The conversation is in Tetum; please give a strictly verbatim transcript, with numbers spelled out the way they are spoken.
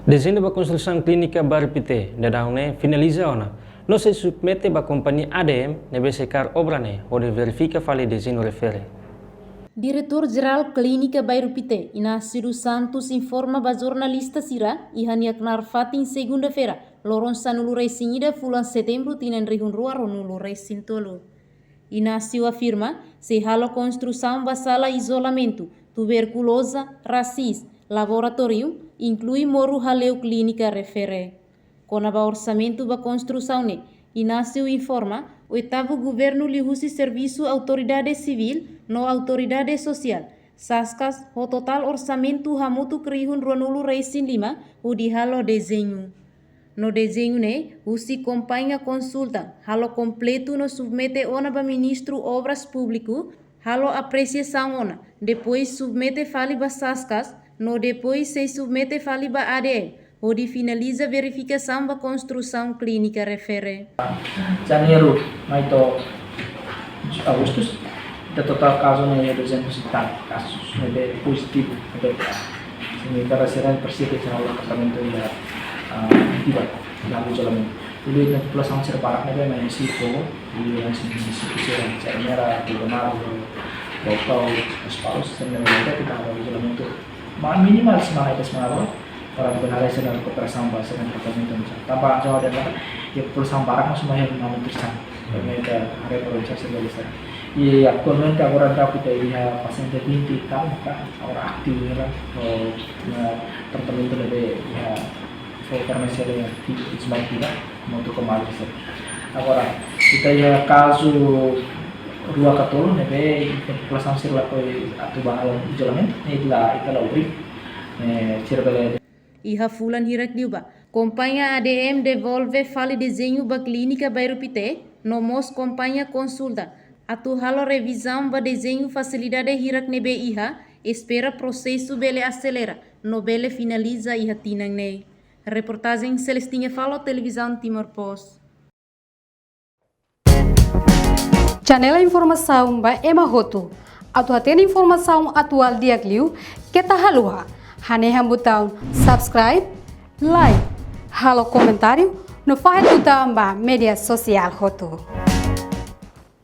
Dezeñu ba konstrusaun klínika Bairru Pité daudaun ne'e finaliza ona, no sei submete ba kompañia A D M ne'ebé sei kaer obra ne'e hodi verifika fali dezeñu refere. Diretór Jerál Klínika Bairru Pité, Inácio dos Santos, informa ba jornalista sira iha nia knaar fatin segunda-feira, loron sanulu-resin-ida fulan Setembru tinan rihun rua ruanulu-resin-tolu. Inácio afirma, sei halo konstrusaun ba sala izolamentu, tuberkuloza, rasis, laboratóriu, inklui moru hale'u klínika refere. Kona-ba orsamentu ba konstrusaun ne'e, Inácio informa, oitavu governu liuhusi servisu Autoridade Sivíl no Autoridade Sosiál, SASCAS, ho totál orsamentu hamutuk rihun ruanulu-resin-lima hodi halo dezeñu. No dezeñu ne'e, husi kompañia konsulta, halo kompletu no submete ona ba Ministru Obras Públiku, halo apresiasaun ona, depois submete fali ba SASCAS, no depois sei submete fali ba A D M, hodi finaliza verifikasaun ba konstrusaun klínika refere. Janeiru mai to'o Agustus, ita totál kazu ne'e duzentos e tal kasus, ne'ebé pozitivu, ne'ebé, se ita rasera presiza ke sala tratamentu iha, ah, atividade, iha izolamentu. Dulu ita populasaun sira barak ne'ebé mai husi Foho, dulu mai husi, husi, husi Serra Merah, Bobonaro, Baucau, Lospalos, sira ne'ebé ita halo izolamentu. Mas minimal semana ida semana dua, para benar sira-nia rekuperasaun ba sira-nia tratamentu. Tanba jauh dari, iha populasaun barak mós mai iha malnutrisaun. Karena ita haree provinsi sira besar. I atualmente agora daudaun ita iha pasiente vinte e tal, maka agora ativu ona, no, no tratamentu ne'ebé iha, ho farmásia ne'ebé ativu, semakin tidak, mau tu kembali sih. Agora, ita iha kazu rua ka tolu ne'ebé populasaun sira lakohi atu ba halo izolamentu, ne'e ita la, ita la obri, ne'e sira bele. Iha fulan hirak liubá, kompañia A D M devolve fali dezeñu ba klínika Bairru Pité, no mós kompañia konsulta, atu halo revizaun ba dezeñu fasilidade hirak ne'ebé iha, espera prosesu bele aselera, no bele finaliza iha tinan ne'e. Reportajen Celestina Falo, Televizaun Timor Post. Channel informasaun ba ema hotu. Atu hatene informasaun atuál di'ak liu, keta haluha hanehan butaun subscribe, like, halo komentáriu, no fahe tutan ba média sosiál hotu.